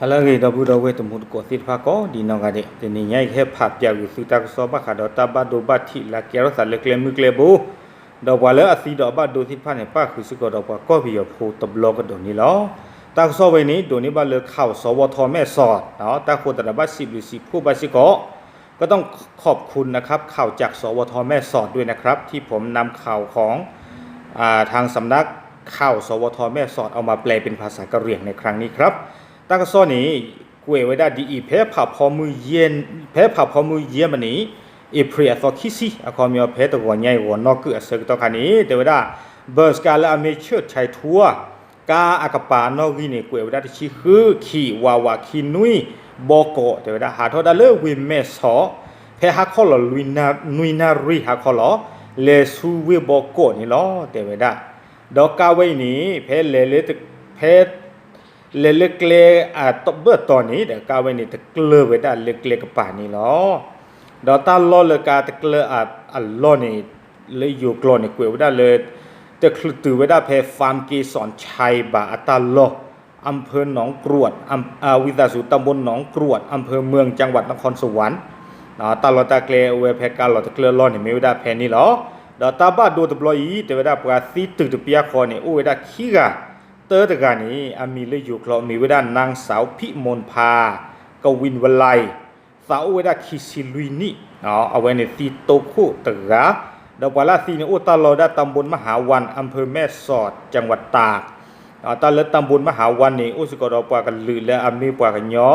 ဟါလၢအဂ့ၤ ဒီပုၢ်ဒီဝဲၢ်တံၤသကိးသ့ၣ်တဖၣ်ကိးဒံးနီၢ်ဂၤဒဲး, တနံၤညါအံၤ ကဟဲဖးပၠးကွံာ်သုတၢ်ကစီၣ်ဘၣ်ဃးဒီးတၢ်ဘၣ်ဒိဘၣ်ထံးလၢအကဲထီၣ်သးလၢကျဲမုၢ်ကျဲဘိ, ဒီးပှၤလၢအသံဒီးအဘၣ်ဒိသ့ၣ်တဖၣ်န့ၣ် ပၣ်ဃုာ်စ့ၢ်ကီးဒီးပှၤကီၢ်ပယီၤဖိတဘျီကဒီးန့ၣ်လီၤ. တၢ်ကစီၣ်ဝဲန့ၣ် ဒိးန့ၢ်ဘၣ်လၢ ข่าว สวท แม่สอด, တၢ်ဃိသတးဒီးဘၣ်စံးဘျုးစံးဖှိၣ်ဘၣ်စ့ၢ်ကီး ก็ต้องขอบคุณนะครับ ข่าวจาก สวท แม่สอด ด้วยนะครับ ที่ผมนำข่าวของ อ่า ทางสำนักข่าว สวท แม่สอด เอามาแปลเป็นภาษากะเหรี่ยงในครั้งนี้ครับ တၢ်ကစီၣ်န့ၣ် ကွဲးဝဲဒၣ်ဒ်အံၤ, ဖဲဖးဖီမုၢ်ယဲၢ်မနံၤ အ့ဖြ့ၣ်အသီခံဆံ အခီပညီ ဖဲတဂီၤညါအံၤ ဂီၤနီၣ်ကုၢ်အဆၢကတီၢ်ခါန့ၣ် တဲဝဲဒၣ် ဘၢၣ်စကါလၢအမ့ၢ် เชิดชัยทัวร์ ကါအကပၤနီၣ်ဂံၢ်န့ၣ် ကွဲးဝဲဒၣ်တဆံဃု ခံ ဝးဝး ခံနွံ ဘီကီး တဲဝဲဒၣ် ဟးထီၣ်ဒၣ်လၢဝ့ၢ်မဲၢ်ဆီး ဖဲဟါခီလီၤ နွံနၣ်ရံၣ်ဟါခီလီၤ လဲၤဆူဝ့ၢ်ဘီကီးန့ၣ်လီၤ တဲဝဲဒၣ်. ဒီးကါဝဲအံၤန့ၣ် ဖဲလဲၤလၢ ဖဲ လဲၤလၢကျဲအဘၢၣ်တီၤန့ၣ်ဒီး ကါဝဲန့ၣ် တကျၢၤဝဲဒၣ်လၢကျဲကပၤန့ၣ်လီၤ. ဒီးတၢ်လီၢ်လၢကါတကျၢၤအလီၢ်န့ၣ် လၢယိၤကျိာ်န့ၣ် ကွဲးဝဲဒၣ်လၢ တချုးတုၤဝဲဒၣ်ဖဲ ฟาร์มเกสรชัย ဘၣ်အတၢ်လီၢ် อำเภอหนองกรวด ဝံသးစူၤ ตำบลหนองกรวด อำเภอเมือง จังหวัดนครสวรรค์ တၢ်လီၢ်တၢ်ကျဲအိၣ်ဝဲဖဲကါလီၤတကျၢၤအလီၢ်န့ၣ် မ့ၢ်ဝဲဒၣ်ဖဲန့ၣ်လီၤ. ဒီးတၢ်ဘၣ်ဒိတဘျီအံၤ တဲဝဲဒၣ်ပှၤသံတုၤတပျၢ်ဃီန့ၣ် အိၣ်ဝဲဒၣ်ခံဂၤ, တၢတဂၤန့ၣ် အမံၤလၢယိၤကျိာ်မ့ၢ်ဝဲဒၣ် นางสาว พิมลภา กวินวลัย သးအိၣ်ဝဲဒၣ်ခံဆံလွံၢ်နံၣ်, အဝဲန့ၣ်သံတိခိၣ်တဂၤ, ဒီးပှၤလၢအသံန့ၣ် အိၣ်တၢ်လီၢ်ဝဲဒၣ် ตำบลมหาวัน อำเภอแม่สอด จังหวัดตาก တၢ်လၢ ตำบลมหาวัน န့ၣ် အိၣ်စ့ၢ်ကီးဒီးပှၤကလုာ်လၢအမ့ၢ်ပှၤကညီ,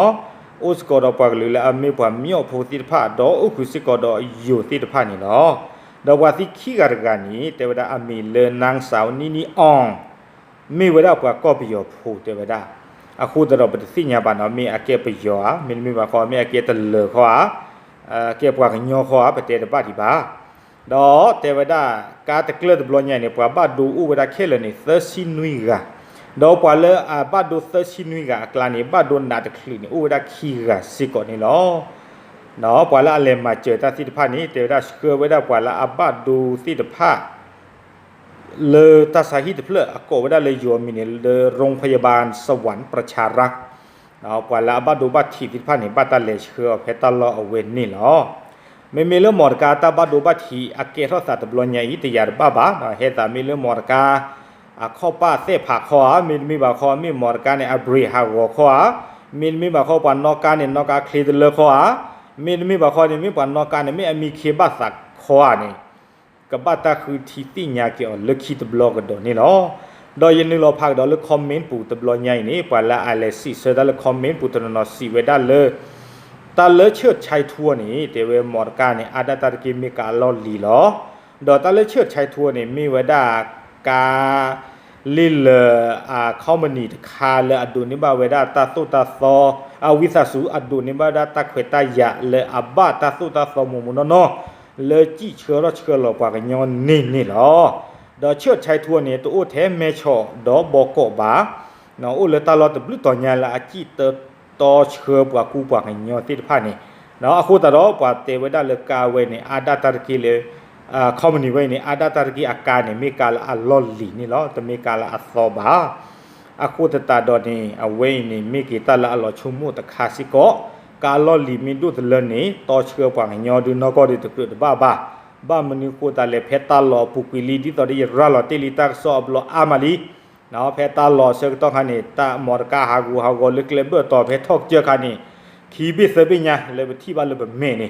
အိၣ်စ့ၢ်ကီးဒီးပှၤကလုာ်လၢအမ့ၢ်ပှၤမၠီၣ်ဖိသ့ၣ်တဖၣ် ဒီးအိၣ်ဃုာ်စ့ၢ်ကီးဒီးယိၤသ့ၣ်တဖၣ်န့ၣ်လီၤ. ဒီးပှၤသံခံဂၤတဂၤန့ၣ် တဲဝဲဒၣ်အမံၤလၢ นางสาว นินิอ่อง မ့ၢ်ဝဲဒၣ်ပှၤကီၢ်ပယီၤဖိတဲဝဲဒၣ်, အဃိသတးဒီးပတသ့ၣ်ညါဘၣ်နီၤ မ့ၢ်အကဲပယီၤဧါ, မ့တမ့ၢ်ဘၣ်ဃီ မ့ၢ်အကဲတလၢၤခီဧါ, ကဲပှၤကညီခီဧါ ပတဲတဘၣ်ဒံးဘၣ်. ဒီးတဲဝဲဒၣ် ကါတကျၢၤတဘျီညါန့ၣ် ပှၤဘၣ်ဒိအိၣ်ဝဲဒၣ်ခဲလၢာ်န့ၣ် သၢဆံနွံဂၤ, ဒီးပှၤလၢအဘၣ်ဒိသၢဆံနွံဂၤအကျါန့ၣ် ဘၣ်ဒိနးတချုးန့ၣ် အိၣ်ဝဲဒၣ်ခံဂၤစ့ၢ်ကီးန့ၣ်လီၤ. ပှၤလၢအလဲၤမၤစၢၤတၢ်သ့ၣ်တဖၣ်န့ၣ် တဲဝဲဒၣ်ဆှၢဝဲဒၣ်ပှၤလၢအဘၣ်ဒိသ့ၣ်တဖၣ် လၢတၢ်ဆါဟံၣ်တဖျၢၣ် အကိးဝဲဒၣ်လၢယိၤအမံၤန့ၣ် လၢ โรงพยาบาลสวรรค์ประชารักษ์ ပှၤလၢအဘၣ်ဒိဘၣ်ထံးသ့ၣ်တဖၣ်န့ၣ် ဘၣ်တၢ်လဲၤဆှၢအီၤဖဲတၢ်လီၢ်အဝဲန့ၣ်လီၤ. မ့မ့ၢ်လၢမီၢ်တကါတၢ်ဘၣ်ဒိဘၣ်ထံးအကဲထီၣ်သးတဘျီညါအံၤ တယာ်တဘၣ်ဘၣ်, ဟဲသးမ့ၢ်လၢမီၢ်တကါ အခီၣ်ပၣ်သဲၣ်ဖးခီဧါ, မ့တမ့ၢ်ဘၣ်ခီ မ့ၢ်မီၢ်တကါန့ၣ် အဘြ့းဟးဂီၤခီဧါ, မ့တမ့ၢ်ဘၣ်ခီ ပှၤနီၣ်ကါန့ၣ် နီၣ်ကါချ့တလၢခီဧါ, မ့တမ့ၢ်ဘၣ်ခီန့ၣ် မ့ၢ်ပှၤနီၣ်ကါန့ၣ် မ့ၢ်အမံၤခ့ဘၣ်သးခီဧါန့ၣ် ကဘၣ်တၢ်ဃုထံသ့ၣ်ညါက့ၤအီၤလၢခံတဘျီကဒီးန့ၣ်လီၤ. ဒီးယနုာ်လီၤဖးကဒီးလၢ comment ပူၤတဘျီညါအံၤန့ၣ် ပှၤလၢအလဲၤစံးဆၢတၢ်လၢ comment ပူၤတနီၤနီၤစံးဝဲဒၣ်လၢ တၢ်လၢဆၢၣ်ဆဲးထူန့ၣ် တဲဝဲမီၢ်တကါန့ၣ် အါဒၣ်တၢ်တက့ၢ်မ့ၢ်ကါအလီၢ်လံၤလီၤ. ဒီးတၢ်လၢဆၢၣ်ဆဲးထူန့ၣ် မ့ၢ်ဝဲဒၣ်ကါ လ့လၢာ် အ company တခါလၢအဒိးန့ၢ်ဘၣ်ဝဲဒၣ်တၢ်သိၣ်တၢ်သီ အဝံသးစူၤ အဒိးန့ၢ်ဘၣ်ဝဲဒၣ်တၢ်ခွဲးတၢ်ယာ်လၢအဘၣ်တၢ်သိၣ်တၢ်သီမိၢ်မိၢ်နီၢ်နီၢ် လၢစံၣ်ဆှၢထီၣ်ဆှၢလီၤပှၤကညီန့ၣ်န့ၣ်လီၤ. ဒီးဆၢၣ်ဆဲးထူန့ၣ် တအိၣ်ထဲမဲဆီးဒီးဘီကီးဘၣ်, အိၣ်လၢတၢ်လီၢ်တဘျုးတီၤညါလၢအစံၣ်တၢ်တီဆှၢပှၤကူပှၤကညီသ့ၣ်တဖၣ်န့ၣ်, အဃိသတးဒီးပှၤတဲဝဲဒၣ်လၢကါဝဲန့ၣ် အါဒၣ်တၢ်တက့ၢ်လၢ company ဝဲအံၤန့ၣ် အါဒၣ်တၢ်တက့ၢ်အကါန့ၣ် မ့ၢ်ကါလၢအလီၢ်လံၤန့ၣ်လီၤ, တမ့ၢ်ကါလၢအသီဘၣ်. အဃိသတးဒီးန့ၣ် အဝဲအံၤန့ၣ် မ့ၢ်က့ၤတၢ်လၢအလီၤဆိကမိၣ်တခါစ့ၢ်ကီး, ကါလီၢ်လံၤမ့ၢ်ဒိၣ်တလၢန့ၣ် တီဆှၢပှၤကညီဒုးနီၢ်ကီၢ်ဒုးတကြၢးတဘၣ်ဘၣ်. ဘၣ်မနုၤဃိသတးလဲၣ် ဖဲတၢ်လီၢ်အပူၤကွံာ်လံ ဒ်သိးဒီးယရၤလီၤတ့ၢ်လံတၢ်ကစီၣ်အဘျီအါမးလံ ဖဲတၢ်လီၢ်အဆၢကတီၢ်ခါန့ၣ် တၢ်မီၢ်တကါဟးဂူာ်ဟးဂီၤလၢကျဲဘၢၣ်တီၤဖဲထီၣ်ကစၢၢ်ခါန့ၣ် ခံဘ့ၣ်သၢဘ့ၣ်ညါလၢပထံၣ်ဘၣ်လၢပမဲာ်န့ၣ်,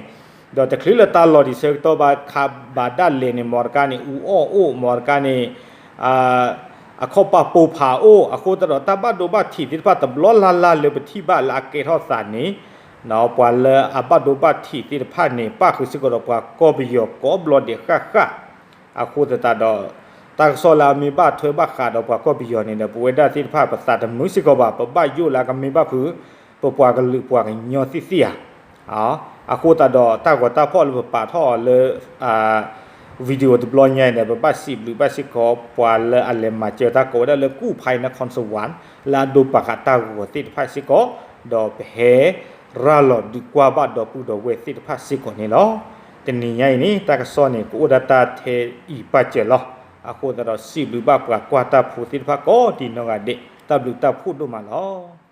ဒီးတချုးလၢတၢ်လီၢ်ဒံးဆၢကတီၢ်ဘၣ်ခးဘၣ်ဒၣ်လဲာ်န့ၣ် မီၢ်တကါန့ၣ် အူအီၣ်အိၣ် မီၢ်တကါန့ၣ် အခီၣ်ပၣ်ပိာ်ဖးအိၣ် အဃိသတးဒီးတၢ်ဘၣ်ဒိဘၣ်ထံးသ့ၣ်တဖၣ်တဘျီလၢ်လၢ်လၢပထံၣ်ဘၣ်လၢအကဲထီၣ်သးန့ၣ်, ပှၤလၢအဘၣ်ဒိဘၣ်ထံးသ့ၣ်တဖၣ်န့ၣ် ပၣ်ဃုာ်စ့ၢ်ကီးဒီးပှၤကီၢ်ပယီၤကိးဘျီဒဲးဃၣ်ဃၣ်, အဃိသတးဒီး တၢ်ကစီၣ်လၢအမ့ၢ်ဘၣ်ထွဲဘၣ်ဃးဒီးပှၤကီၢ်ပယီၤန့ၣ်ဒီး ပဝဲဒၣ်သ့ၣ်တဖၣ်ပသးတမုာ်စ့ၢ်ကီးဘၣ်, ပဘၣ်ယိၣ်လၢအကမ့ၢ်ဘၣ်ဖုး ပပှၤကလုာ်ပှၤကညီသ့ၣ်သ့ၣ်ဧါ. အဃိသတးဒီးတၢ်ဂီၤတၢ်ဖီၣ်လၢပပာ်ထီၣ်အီၤလၢ video တဘျီညါအံၤန့ၣ် ပဘၣ်စံးဘျုးဘၣ်စ့ၢ်ကီး ပှၤလၢအလဲၤမၤစၢၤတၢ်ကိးဝဲဒၣ်လၢ กู้ภัยนครสวรรค์ လၢအဒိပာ်ဃာ်တၢ်ဂီၤသ့ၣ်တဖၣ်စ့ၢ်ကီး, ဒီးပဟဲရၤလီၤဒုးကွၢ်ဘၣ်ဒီပုၢ်ဒီဝဲၢ်သ့ၣ်တဖၣ်စ့ၢ်ကီးန့ၣ်လီၤ. တနံၤညါအံၤန့ၣ် တၢ်ကစီၣ်န့ၣ် ကအိၣ်ဒၣ်တၢ်ထဲအံၤပာ်စၢၤလီၤ. အဃိသတးဒီးစံးဘျုးဘၣ်ပှၤကွၢ်တၢ်ဖိသ့ၣ်တဖၣ်ကိးဒံးနီၢ်ဂၤဒဲး, တၢ်ဘျုးတၢ်ဖှိၣ်ဒိၣ်မးလီၤ.